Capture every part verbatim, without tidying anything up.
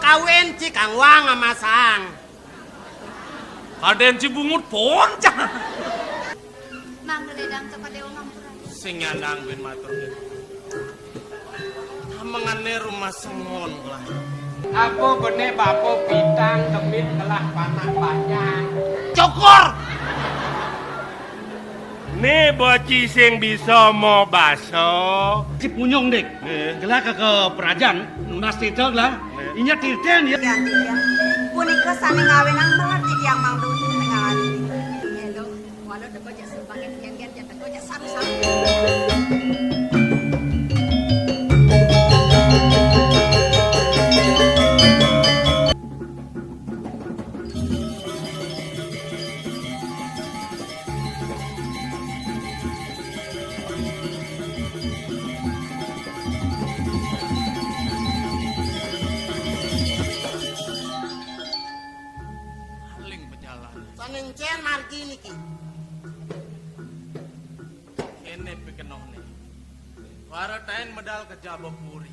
Kawin ci kang wang amasang. Kadén ci bungut poncang. Mangga ledang ka Padewa ngampura. Sing nyandang bin matur. Amengané rumah sengon lah. Apa bené bapa pitang demit ngelah panak banyak. Cukur. Né bocah sing bisa mobasa. Ci Punyung, Dik. Nggih. Gelah ka, ka perajan, nunas tita gelah. Nggih. Inya titén ya. Tiang, tiang. Punika sané ngawinang melah titiang mangdun ring awak niki. Nggih, Dok. Walau teka jak sembangin kengken, jak teka jak saru-saru. Paling pejalan. Sané encén margi niki. Kéné pikenohné. Waretaén medal ka jaba puri.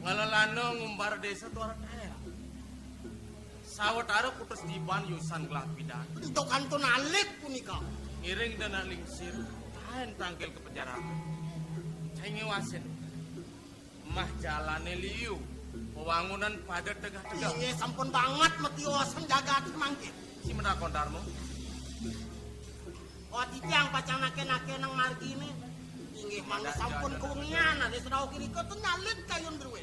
Ngelelana ngumbar désa tuh waretaén. Sawetara kutus tiban yusan gelah pidan. Ento kantun alit punika. Ngiring dana lingsir, taén tangkil ka pejarahan. Cai ngiwasin. Mah jalané liu, wewangunan pada tegah-tegah. Inggih, sampun banget matiosan jagat mangkin. Si menakon Darmo. Oh, titiang pacang nakén-nakén nang marginé. Inggih, mangga sampun kawengian, ada sedawuh kirika ten nyalit kayun druwé.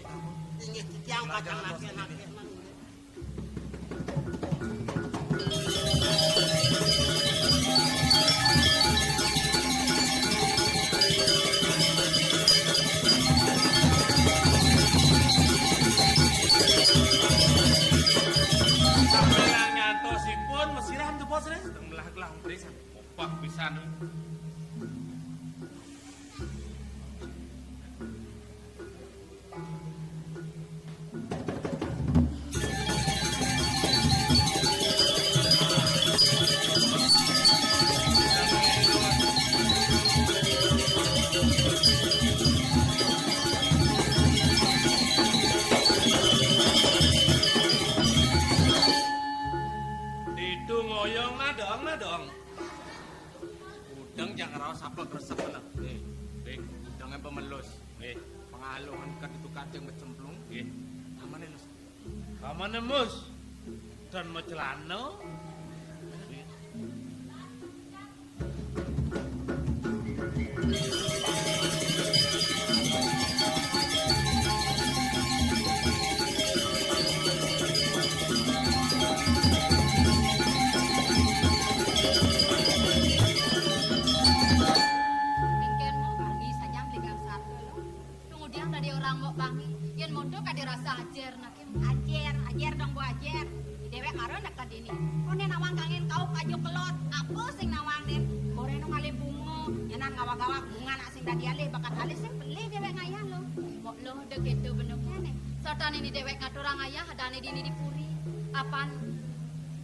Inggih, titiang pacang nakén-nakén nang. Sampeyan nyantosipun mesiram tuh, Bos, nih. Setengah gelah, Bos. Kompak pisan. Ditu ngoyong nadong, nadong. Udeng jang raos apa kresep bener. Eh, eh, udengnya pemelus. Eh, pengaluhan kan itu kacang becemplung. Eh, aman ya, Lus? Kamana, Mus? Dan macelana? Mangkin mau bani sajan beli gang satu lo. Tunggu dia tadi orang mau bani. Yang mondo kadi rasa ajar nak. Ajer, ajer dong, Bu, ajer. Déwék mara neked dini. Koné nawang kangin kaup aja kelod. Apa sing nawang, Din? Goréng ngalih bunga. Nyanan ngawag-awag bunga nak sing dadi alih, bakat alih sing pelih déwék ngayah lo. Mbok lo, da kéto bener kéné. Satané ni déwék ngaturang ayah, adané dini di puri. Apan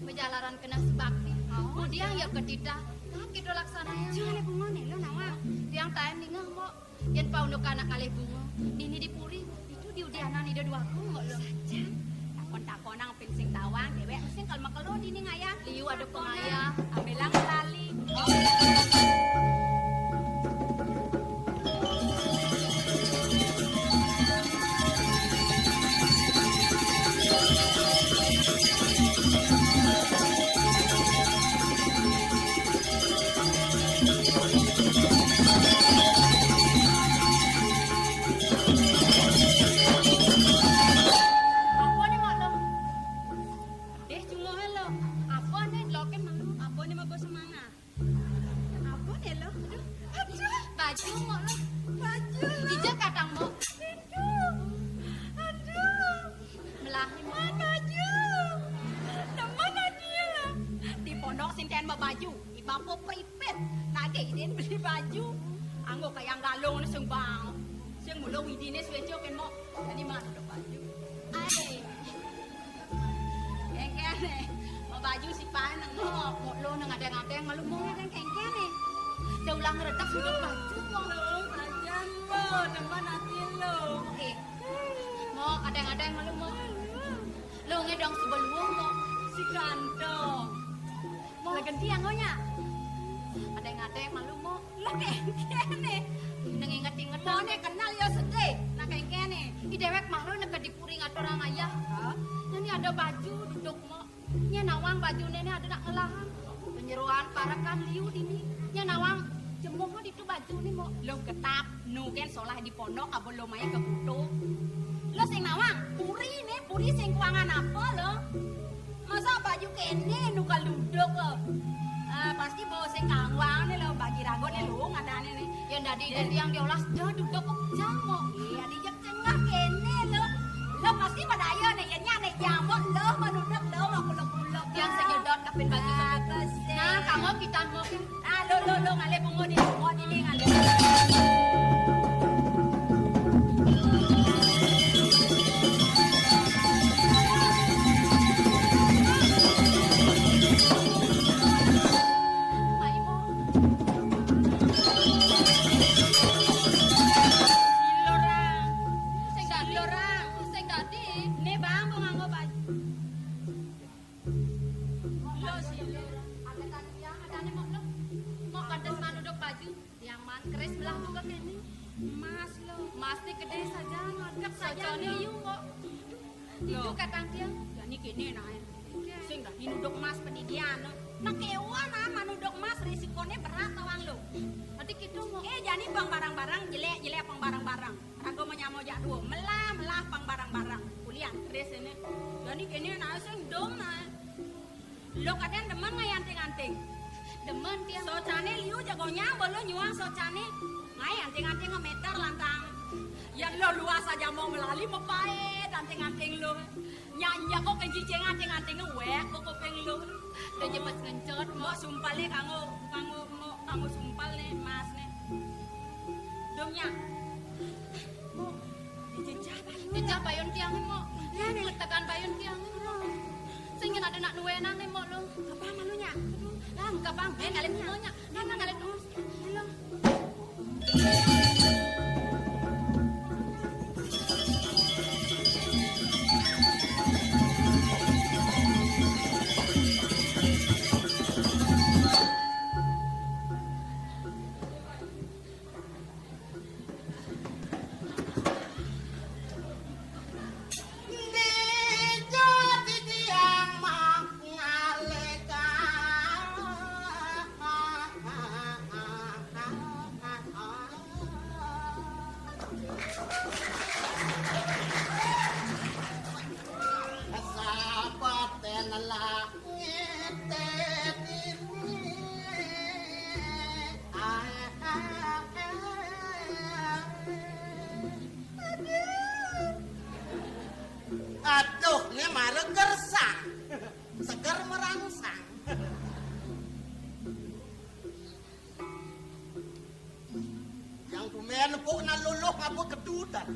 majalaran kena sebakti. Oh. Kemudian ya ketitah. Nah, kéto laksananya. Cing, alih bunga né lo nawang. Tiang taén ningeh, Mbok. Yén paunduk anak ngalih bunga, dini di puri, itu diudianan Ida Dwagung kok, Lho. Sajan. Takon-takonang pin sing tawang, déwék sing kal makelo dini ngayah. Liu ada pengayah. Ambilang lali. Apa né, Mak, lo? Déh, cungohé lo. Apa né, loké malu? Apa né, mabos semangah? Apa né, lo? Aduh, aduh. Baju, Mak, lo. Baju. Ija katang, Mak. Aduh. Aduh. Melahi, Mak. Man baju. Nemen aja. Di pondok sing ten baju. Di bangku pri Pit, nagih idin beli baju. Anggo kayang galung né sing bang. Sing mula widiné suéca kén mo. Dadi mah ada baju. Ai. Kéngkén né. Mau baju si pané nengok. Mau lo nang ada ngadeng malu mau ngadeng kéngkén né. Dia ulang redak sudah baju mo. Lo, pajan lo, demen ati lo. Eh. Mo, ada ngadeng malu mo. Lo ngedong sebelum mo. Si ganteng. Mo. Lah ganti yang ngonya. Ada yang ada yang malu mo. Lah kengkene. Nang inget-inget. Mo ne kenal ya sedih. Nah kengkene. I dewek malu nek di puri ngatur ayah. Hah? Ini ada baju duduk mo. Nya nawang bajune ne ada nak ngelah. Penyeroan parekan liu dini. Nya nawang jemuh di tu baju ni mo. Lo ketap, nu kan sekolah di pondok, apa lo main ke kutu? Lo sing nawang, puri ne, puri sing kuangan apa lo? Masa baju kene nu kaluduk lo? Ah, pasti bawa sing kawang ne lo, bagi rago ne lo ngadane ne. Yang dadi dan tiang diolas dah duduk jam mo. Iya, di jam tengah kene lo. Lo pasti pada ayo ne, ya nya ne jam mo lo, menuduk lo, mau kuluk-kuluk. Yang sejedot kapin bagi. Apa sih? Nah, kamu kita mau. Ah, lo, lo, lo, ngalih bungo di, bungo di ni, ngalih. Mai mo. Silorang. Sing dadi, silorang. Sing dadi. Ne bang, mau nganggo baju. Lo sih, lo. Ada tadi yang ada nih, Mak, lo. Mau kades manuduk baju. Yang man keris belah buka kene. Mas lo. Mas ni gede saja, ngadep saja. Socone liu kok. Itu katang tiang. Jani kene nah. Sing dah nuduk mas pendidian lo. Nak kewa nah manuduk mas risikone berat tawang lo. Ati gitu mo. Eh, jani pang barang-barang jelek, jelek pang barang-barang. Rago menyamo jak duo, melah, melah pang barang-barang. Kuliah, keris ini. Jani kene nah sing dong nah. Lo kadang demen ngai anting-anting. Demen tiang. Socane liu jagonya bolo nyuang socane. Ngai anting-anting meter lantang. Ya lo luas aja mau melali mepaet anting-anting lo. Nyanya kok kencing anting-anting wek kok kuping lo. Udah cepet ngencot, mau sumpal nih kanggo, kanggo, mau kanggo sumpal nih mas nih. Dong nya. Mo, dijejah payun. Jejah payun tiangin mo. Ya, nih. Tekan payun tiangin mo. Sing ada nak nuwenan nih mo lo. Kepang malunya. Aduh, lah kepang. Eh, ngalir mo nya. Mana ngalir mo. Lo. Sahabat tenelah. Aduh, ini mara gersang. Seger merangsang. Yang tumen pok na luluh ngapa kedutan.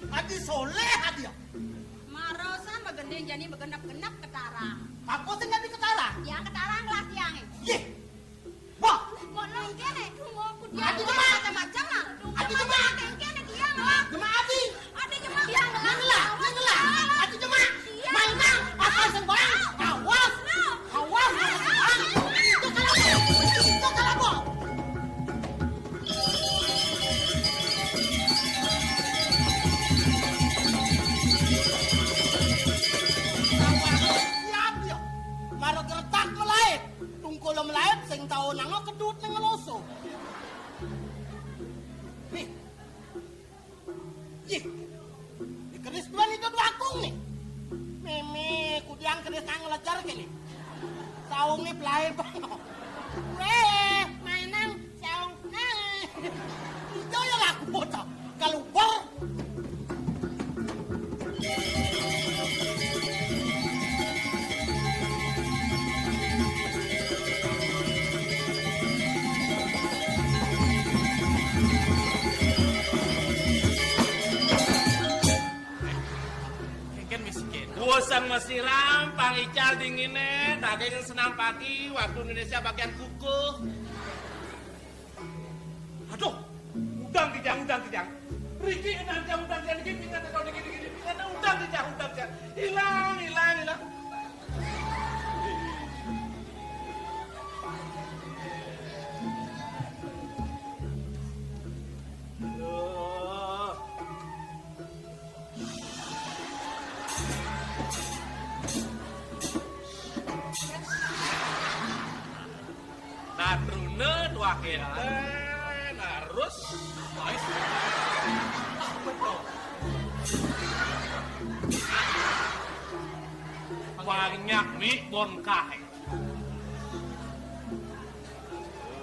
Adi soleh adi ya. Marosan begending jani begenap-genap ketarang. Apa sing adi ketarang? Ya ketarang lah tiang. Yeh. Wah. Mau nongke nih, mau kudu adi cuma macam-macam lah. Adi cuma. Kengke nih tiang lah. Cuma adi. Adi cuma. Tiang lah. Ngelah, ngelah. Adi cuma. Iya. Main nang, apa sing barang? Awas. Awas. Itu kalau itu kalau Siap ya. Mara gertak melaib. Tungkul melaib sing tau nang kedut ning ngeloso. Nih. Ih. Di keris dua nih dua akung nih. Meme kudiang keris nang ngelejar kene. Saunge melaib. Weh, mainan Saung nang. Itu ya laku bocah. Kalau ber Kengken misikin. Usang mesiram, pang ical dingine, daging senam pagi, waktu Indonesia bagian kukuh. Aduh, udang kijang, udang kijang. Riki kenal jauh dan jauh, riki pingat, kalau dikit-dikit pingat, udah dijauh dan jauh. Hilang, hilang, hilang. Aduh. Nah, trune dua kene, nah, terus. Banyak mi bon kae.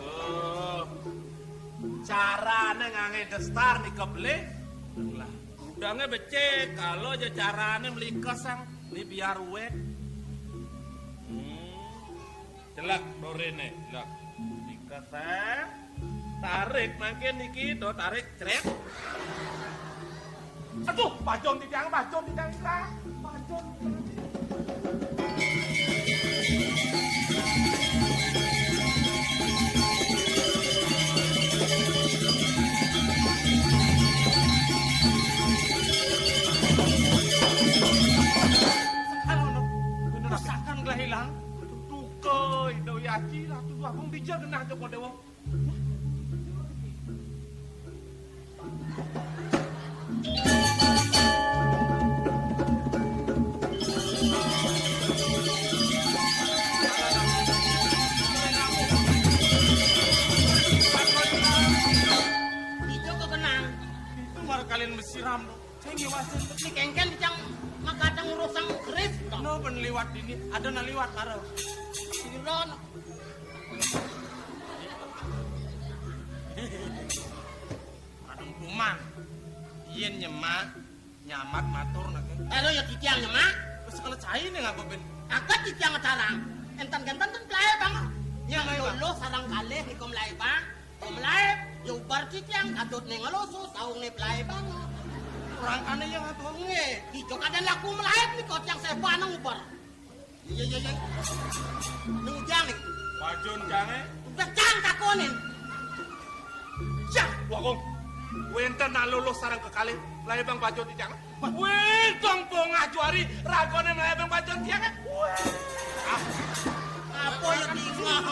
Oh. Carane ngange daster ni keblih. Lah, udange becik, kalau aja carane melikesang ni biar uwek. Hmm. Celak dorene, celak. Melikesang. Tarik mangkin niki, do tarik, cret. Aduh, pajon titiang, pajon titiang, Ira. Pajon titiang. Sekarang, no. Bener, sakan gelah hilang. Duka, Ida Wiyaji, Ratu Dwagung, dija genah Joko Dewa. Ijo kegenang. Itu baru kalian mesiram, loh. Saya nggih wasin. Ni kengken cang makatang urusang keris, kok. No, ben liwat ini, ada na liwat, karo. Sira. Kadung kuman. Yen nyemak, nyamat matur nake. Ero ya titiang nyemak. Wis kena cai ning apa, Ben? Akat titiang ngetarang. Enten-enten ten plae, Bang. Nyamai, Bang. Lho sarang kalih niku mlae, Bang. Kok mlae, ya ubar titiang katut ning ngelusu, saunge plae, Bang. Orang kane yang apa? Nggih. Ijo kadang laku mlae niku tiang sepa nang ubar. Iya, iya, iya. Nujang nih. Bajun jange. Udah jang takonin. Jang. Wakong. Wenten nak lulus sarang kekali. Lahir bang bajun di jange. Wih, dong bongah juari. Ragone melayu bang bajun tiang. Wih. Ah. Apa ya tinggal?